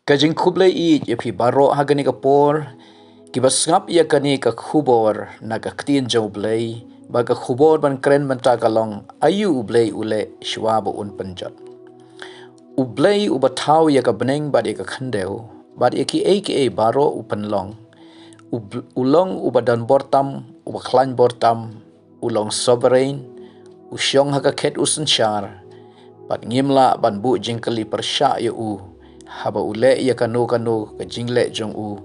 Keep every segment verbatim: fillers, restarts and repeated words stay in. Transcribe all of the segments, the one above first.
Ka jingkhublei ïa phi baroh ha kane ka por, kiba sngap ïa kane ka khubor na ka ktien jong U Blei, ba ka khubor ban kren mynta ka long, aïu U Blei u leh shwa ba un pynjot. U Blei uba thaw ïa ka bneng bad ïa ka khyndew, bad ïa kiei kiei baroh u pynlong. U bl-, u long uba don bor tam, uba khlaiñ bor tam, u long sovereign, u shong ha ka khet u synshar, bad ngim lah ban buh jingkylli pyrshah ïa u, haba u leh ïa kano kano ka jingleh jong u,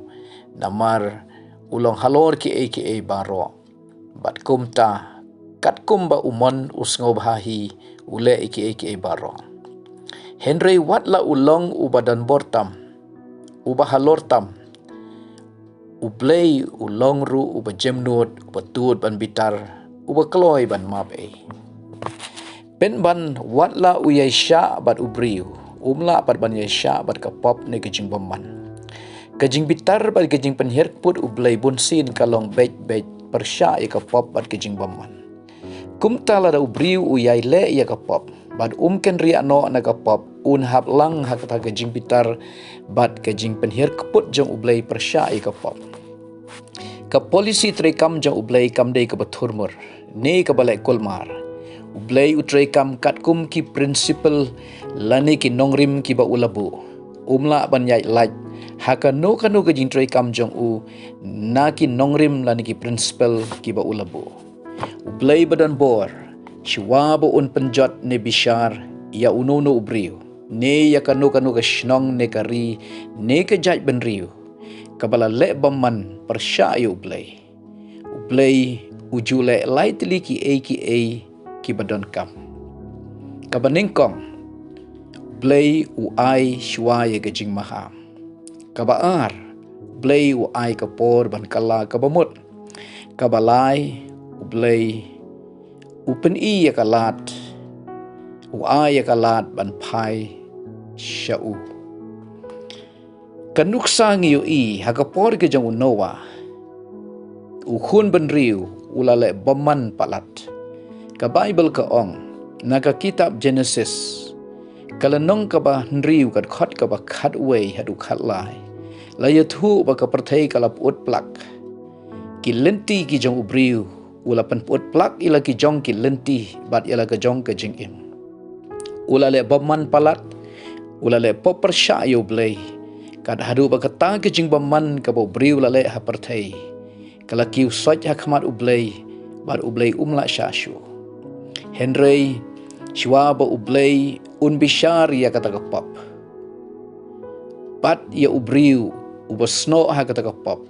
namar u long halor kiei kiei baroh. Bad kumta, katkum ba u mon u sngewbha hi, u leh ïa kiei kiei baroh. Hynrei wat la u long uba don bor tam, uba halor tam, U Blei u long ruh uba jemnud, uba tud ban bitar, uba kloi ban map ei. Pynban wat la u ïaishah bad u briew, um lah pat ban ïaishah bad ka pop ne ka jingbymman. Ka jingbitar bad ka jingpynhiar kput U Blei bunsien ka long beit beit pyrshah ïa ka pop bad ka jingbymman. Kumta lada u briew u ïaileh ïa ka pop, bad um kynriah noh na ka pop, un hap lang ha kata ka jingbitar, bad ka jingpynhiar kput jong U Blei pyrshah ïa ka pop. Ka polisi treikam jong U Blei kam dei kaba thurmur, ne kaba leh kulmar. U Blei u treikam katkum ki principle lane ki nongrim kiba u la buh. Um lah ban ïaid lait, ha kano kano ka jingtreikam jong u, na ki nongrim lane ki principle kiba u la buh. U Blei ba don bor, shwa ba un pynjot ne bishar, ïa uno uno u briew, ne ïa kano kano ka shnong ne ka ri, ne ka jaitbynriew, kaba la leh bymman pyrshah ïa U Blei. U Blei u ju leh lai tylli kiei kiei kiba donkam. Kaba nyngkong, U Blei u ai shwa ïa ka jingmaham. Kaba ar, U Blei u ai ka por ban kylla kaba mut. Kaba lai, U Blei u pyni ïa ka lad, u ai ïa ka lad ban phai sha u. Ka nuksa ngi ïohi ha ka por ka jong u Noah, u khun bynriew u la leh bymman palat. Ka Baibl ka ong, na ka kitab Genesis, ka lynnong kaba hynriew, ka dkhot kaba khatwei haduh khatlai, la ïathuh ba ka pyrthei ka la pyut plak. Ki lynti ki jong u briew u la pynpyut plak ïa la ki jong ki lynti bad ïa la ka jong ka jingim. U la leh bymman palat, u la leh pop pyrshah ïa U Blei. Kat haduh ba kata ka jingbymman kaba u briew u la leh ha pyrthei, ka la kiew soit ha khmat U Blei, bad U Blei um lah shah shuh. Hynrei, shwa ba U Blei un bishar ïa kata ka pop, bad ïa u briew uba snoh ha kata ka pop,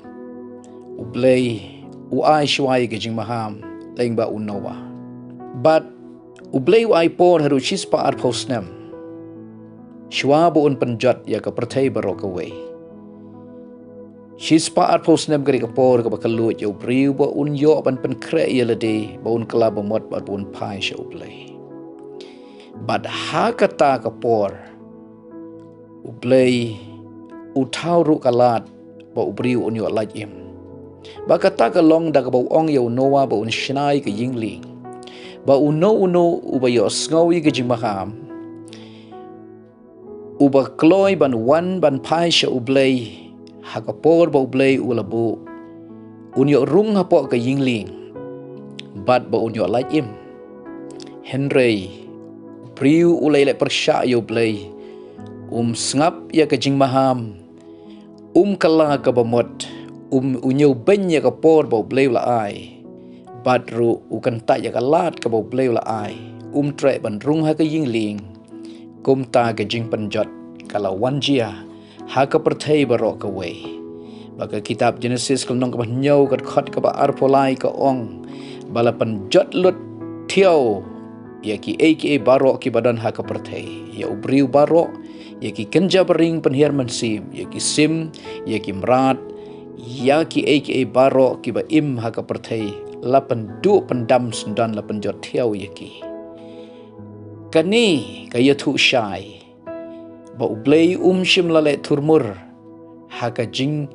U Blei u ai shwa ïa ka jingmaham lyngba u Noah. Bad U Blei u ai por haduh shispah arphew snem, shwa ba un pynjot ïa ka pyrthei baroh kawei. Shispah arphew snem ka dei ka por kaba kylluid ïa u briew ba un ïoh ban pynkhreh ïa lade, ba un kylla ba mut bad ba un phai sha U Blei. Bad ha kata ka por, U Blei u thaw ruh ka lad ba u briew un ïoh lait im. Ba kata ka long da kaba u ong ïa u Noah ba un shna ïa ka ïing lieng, ba uno uno uba ïohsngew ïa ka jingmaham, uba kloi ban wan ban phai sha U Blei ha ka por ba U Blei u la buh, un ïoh rung hapoh ka ïing lieng, bad ba un ïoh lait im. Hynrei u briew u la ïaleh pyrshah ïa U Blei, um sngap ïa ka jingmaham, um kylla kaba mut, um, u ñiewbeiñ ïa ka por ba U Blei u la ai, bad ruh u kyntait ïa ka lad kaba U Blei u la ai, um treh ban rung ha ka ïing lieng. Kumta ka jingpynjot ka la wan jia ha ka pyrthei baroh kawei. Ba ka kitab Genesis ka lynnong kaba hynñiew, ka dkhot kaba arphew lai ka ong, ba la pynjot lut thiaw ïa kiei kiei baroh kiba don ha ka pyrthei, ïa u briew baroh, ïa ki kynja baring pynhiar mynsiem, ïa ki sim, ïa ki mrad, ïa kiei kiei baroh kiba im ha ka pyrthei, la pynduh pyndam syndon, la pynjot thiaw ïa ki. Kane ka ïathuh shai ba U Blei um shym la leh thurmur ha ka jingtrei,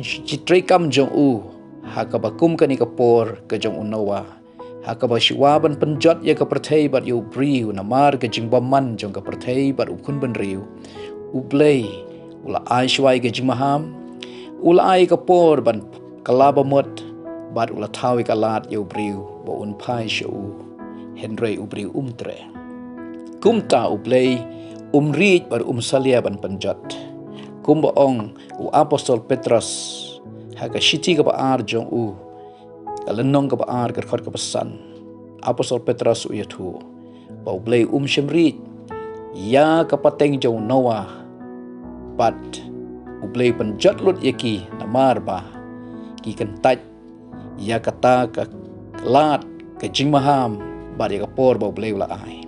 jingtrei kam jong u, ha kaba kum kane ka por ka jong u Noah, ha kaba shwa ban pynjot ïa ka pyrthei bad ïa u briew namar ka jingbymman jong ka pyrthei bad u khun bynriew. U Blei u la ai shuwa ïa ka jingmaham, u la ai ka por ban kylla bamut, bad u la thaw ïa ka lad ïa u briew ba un phai sha u, hynrei u briew um treh. Kumta U Blei um rit bad um salia ban pynjot. Kumba ong u apostol Petros ha ka shithi kaba ar jong u, ka lynnong kaba ar, ka dkhot kaba san, apostol Petros u ïathuh ba U Blei um shym rit ïa ka pateng jong u Noah, bad U Blei pynjot lut ïa ki namar ba ki kyntait ïa kata ka lad, ka jingmaham, bad ïa ka por ba U Blei u la ai.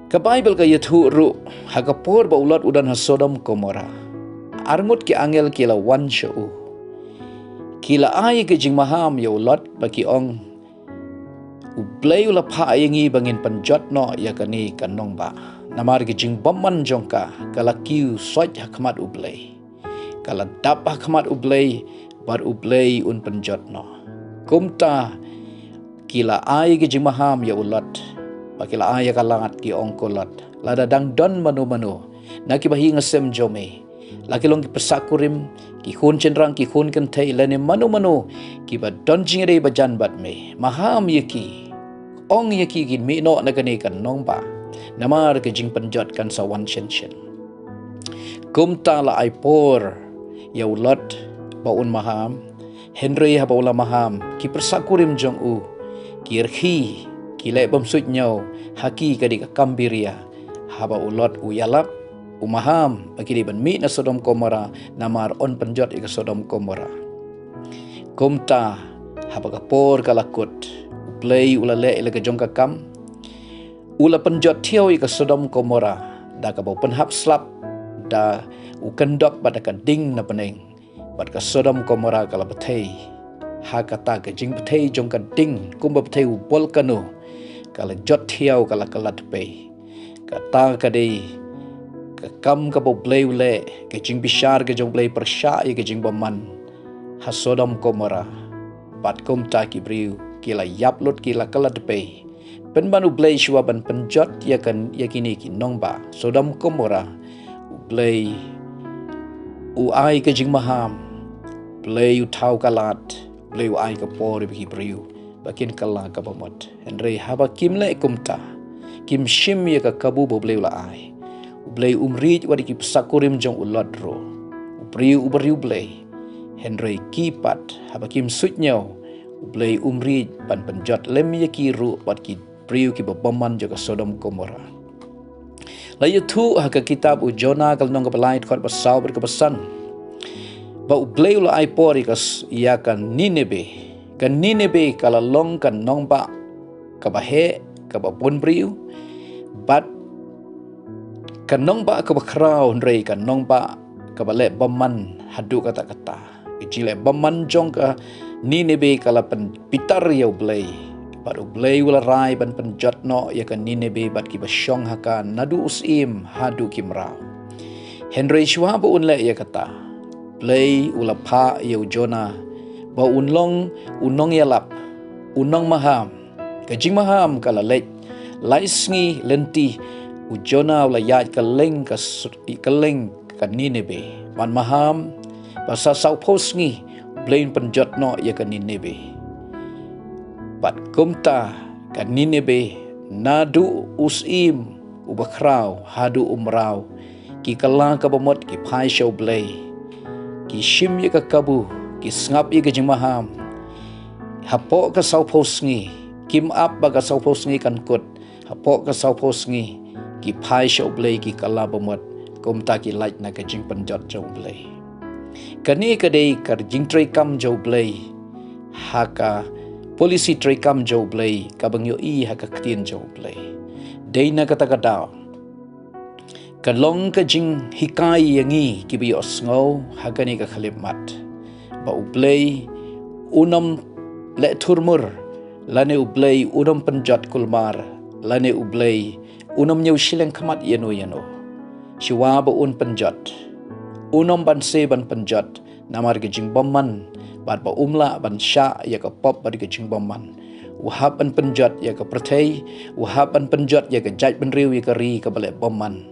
Ka Baibl ka ïathuh ruh, ha ka por ba u Lot u don ha Sodom Gomorrah, arngut ki angel ki la wan sha u. Ki la ai ka jingmaham ïa u Lot, ba ki ong, U Blei u la phah ïa ngi ba ngin pynjot noh ïa kane ka nongbah. Namar ka jingbymman jong ka, ka la kiew soit ha khmat U Blei. Ka la dap ha khmat U Blei, bad U Blei un pynjot noh. Kumta ki la ai ka jingmaham ïa u Lot, ba ki la ai ïa ka lad, ki ong, Ko Lot, lada dang don mano mano na ki bahaïing hasem jong me, la ki long ki pyrsa kurim, ki khun shynrang, ki khun kynthei, lane mano mano kiba don jingïadei bajan bad me, maham ïa ki, ong ïa ki kin mih noh na kane ka nongbah, namar ka jingpynjot kan sa wan shen shen. Kumta la ai por ïa u Lot ba un maham, hynrei haba u la maham, ki pyrsa kurim jong u ki rkhie, ki leh bymsuidñiew ha ki, ka dei ka kam biria. Haba u Lot u ïalap, u maham ba ki dei ban mih na Sodom Gomorrah, namar un pynjot ïa ka Sodom Gomorrah. Kumta haba ka por ka la kut, U Blei u la leh ïa la ka jong ka kam, u la pynjot thiaw ïa ka Sodom Gomorrah da kaba u pynhap slap da u kyndok bad da ka ding na bneng, bad ka Sodom Gomorrah ka la bthei ha kata ka jingbthei jong ka ding, kumba bthei u bolkano. Ka la jot thiaw, ka la kylla tpei. Kata ka dei ka kam kaba U Blei u leh, ka jingbishar ka jong U Blei pyrshah ïa ka jingbymman ha Sodom Gomorrah. Bad kumta ki briew ki la ïap lut, ki la kylla tpei. Pynban U Blei shuwa ban pynjot ïa kan, ïa kine ki nongbah Sodom Gomorrah, U Blei u ai ka jingmaham, U Blei u thaw ka lad, U Blei u ai ka por ïa ki briew ba kin kylla ka bamut. Hynrei haba kim leh kumta, kim shim ïa ka kabu ba U Blei u la ai, U Blei um rit wat ïa ki pyrsa kurim jong u Lot ruh, u briew uba riewblei. Hynrei ki pat, haba kim suidñiew, U Blei um rit ban pynjot lem ïa ki ruh bad ki briew kiba bymman jong ka Sodom Gomorrah. La ïathuh ha ka kitab u Jonah, ka lynnong kaba lai, dkhot ba saw bad kaba san, ba U Blei u la ai por ïa ka s-, ïa ka Nineveh. Ka Nineveh ka la long ka nongbah kaba heh, kaba bun briew, bad ka nongbah kaba khraw, hynrei ka nongbah kaba leh bymman haduh katta katta. Ka jingleh bymman jong ka Nineveh ka la pynbitar ïa U Blei, bad U Blei u la rai ban pynjot noh ïa ka Nineveh bad kiba shong ha ka naduh u syiem haduh ki mraw. Hynrei shuwa ba un leh ïa kata, U Blei u la phah ïa u Jonah ba un long u nongïalap, u nongmaham. Ka jingmaham ka la leit lai sngi lynti, u Jonah u la ïaid kylleng ka s-, kylleng ka Nineveh ban maham ba sa sawphew sngi U Blei un pynjot noh ïa ka Nineveh. Bad kumta ka Nineveh, naduh u syiem uba khraw haduh u mraw, ki kylla ka bamut, ki phai sha U Blei, ki shim ïa ka kabu, ki sngap ïa ka jingmaham. Hapoh ka sawphew sngi, kim ap ba ka sawphew sngi kan kut. Hapoh ka sawphew sngi, ki phai sha U Blei, ki kylla bamut, kumta ki lait na ka jingpynjot jong U Blei. Kane ka dei ka jingtreikam jong U Blei, ha ka polisi treikam jong U Blei kaba ngi ïohi ha ka ktien jong U Blei. Dei na kata ka daw, ka long ka jinghikai ïa ngi kiba ïohsngew ha kane ka khyllipmat, ba U Blei un ym leh thurmur, lane U Blei un ym pynjot kulmar, lane U Blei un ym ñiew shiliang khmat ïano ïano. Shuwa ba un pynjot, un ym banse ban pynjot namar ka jingbymman, bad ba um lah ban shah ïa ka pop bad ka jingbymman. U hap ban pynjot ïa ka pyrthei, u hap ban pynjot ïa ka jaitbynriew, ïa ka ri kaba leh bymman.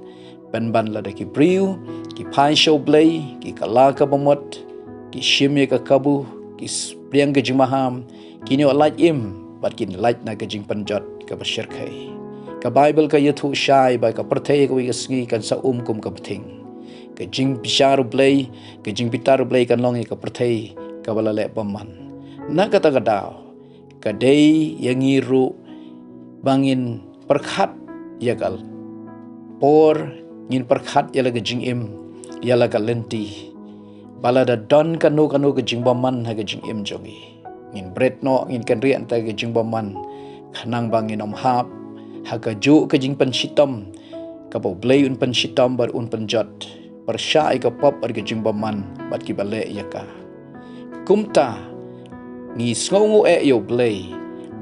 Pynban lada ki briew ki phai sha U Blei, ki kylla ka bamut, ki shim ïa ka kabu, ki spriang ka jingmaham, kin ïoh lait im bad kin lait na ka jingpynjot kaba shyrkhei. Ka Baibl ka ïathuh shai ba ka pyrthei kawei ka sngi kan sa um kum ka bthing. Ka jingbishar U Blei, ka jingbitar U Blei kan long ïa ka pyrthei kaba la leh bymman. Na kata ka daw, ka dei ïa ngi ruh ba ngin pyrkhat ïa ka por, ngin pyrkhat ïa la ka jingim, ïa la ka lynti. Ba lada don kano kano ka jingbymman ha ka jingim jong ngi, ngin bret noh, ngin kynriah na ka jingbymman, khnang ba ngin ym hap ha kajuh ka jingpynshitom kaba U Blei un pynshitom bad un pynjot, pyrshah ïa ka pop bad ka jingbymman bad kiba leh ïa ka. Kumta, ngi sngewnguh eh ïa U Blei,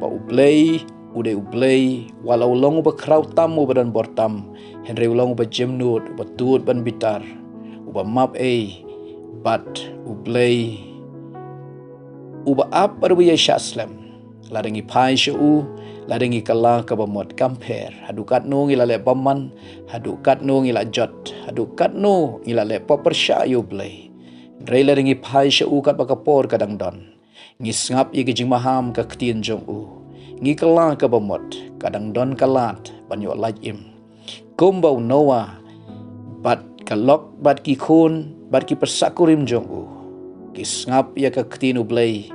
ba U Blei u dei U Blei, wat la u long uba khraw tam, uba don bor tam, hynrei u long uba jemnud, uba tud ban bitar, uba map ei, bad U Blei uba ap bad uba ïaishah slem. Lada ngi phai sha u, lada ngi kylla ka bamut, kam pher haduh katno ngi la leh bymman, haduh katno ngi la jot, haduh katno ngi la leh pop pyrshah ïa U Blei. Hynrei lada ngi phai sha u katba ka por ka dang don, ngi sngap ïa ka jingmaham ka ktien jong u, ngi kylla ka bamut, ka dang don ka lad ban ïoh lait im. Kumba u Noah bad ka lok bad ki khun bad ki pyrshah kurim jong u ki sngap ïa ka ktien U Blei,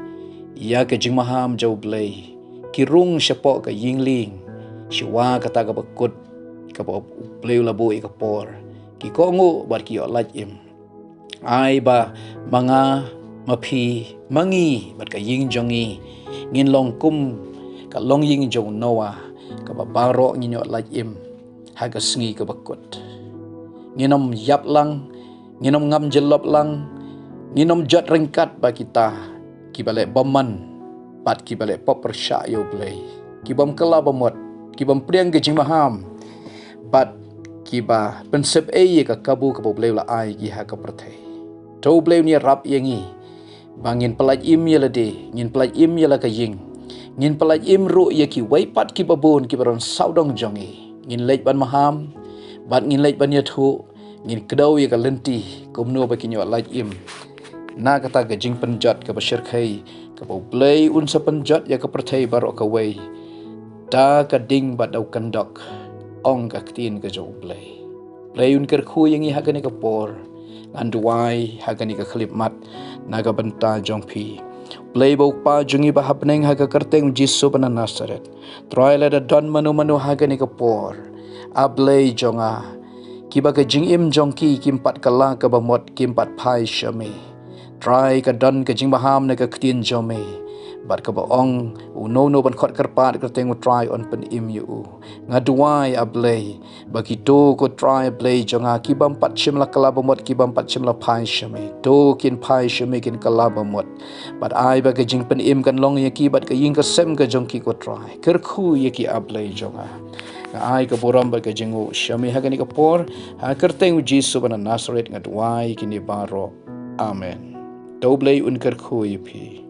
ïa ka jingmaham jong U Blei, ki rung shapoh ka ïing lieng, shuwa kata kaba kut kaba U Blei u la buh ïa ka por, ki kohnguh bad ki ïoh lait im. Ai ba ma nga, ma phi, ma ngi bad ka ïing jong ngi, ngin long kum ka longïing jong u Noah, kaba baroh ngin ïoh lait im ha ka sngi kaba kut. Ngin ym ïap lang, ngin ym ngam jyllop lang, ngin ym jot ryngkat bad kita kiba leh bymman bad kiba leh pop pyrshah ïa U Blei, kibym kylla bamut, kibym pdiang ka jingmaham, bad kiba pynsep ei ïa ka kabu kaba U Blei u la ai ki ha ka pyrthei. To U Blei un ïarap ïa ngi ba ngin pyllait im ïa lade, ngin pyllait im ïa la ka ïing, ngin pyllait im ruh ïa kiwei pat kiba bun kiba don sawdong jong ngi. Ngin leit ban maham bad ngin leit ban ïathuh, ngin kdew ïa ka lynti kumno ba kin ïoh lait im na kata ka jingpynjot kaba shyrkhei, kaba U Blei un sa pynjot ïa ka pyrthei baroh kawei da ka ding bad da u kyndok, ong ka ktien ka jong U Blei. Blei un kyrkhu ïa ngi ha kane ka por. Ngan duwai ha kane ka khyllipmat na ka bynta jong phi. Blei ba u Kpa jong ngi ba ha bneng, ha ka kyrteng u Jisu ba na Nasareth, Trai, lada don mano mano ha kane ka por, A Blei jong nga, kiba ka jingim jong ki kim pat kylla ka bamut, kim pat phai sha me, Trai, ka don ka jingmaham na ka ktien jong me, bad kaba ong, uno uno ban khot kyrpad kyrteng u Trai un pynim ïa u. Nga duwai, A Blei, ba kito, ko Trai Blei jong nga, kibym pat shym la kylla bamut, kibym pat shym la phai sha me, to kin phai sha me, kin kylla bamut. Bad ai ba ka jingpynim kan long ïa ki bad ka ïing ka sem ka jong ki, ko Trai. Kyrkhu ïa ki, A Blei jong nga. Nga ai ka burom bad ka jingnguh sha me ha kane ka por, ha ka kyrteng u Jisu ba na Nasareth nga duwai kine baroh. Amen. To U Blei un kyrkhu ïa phi.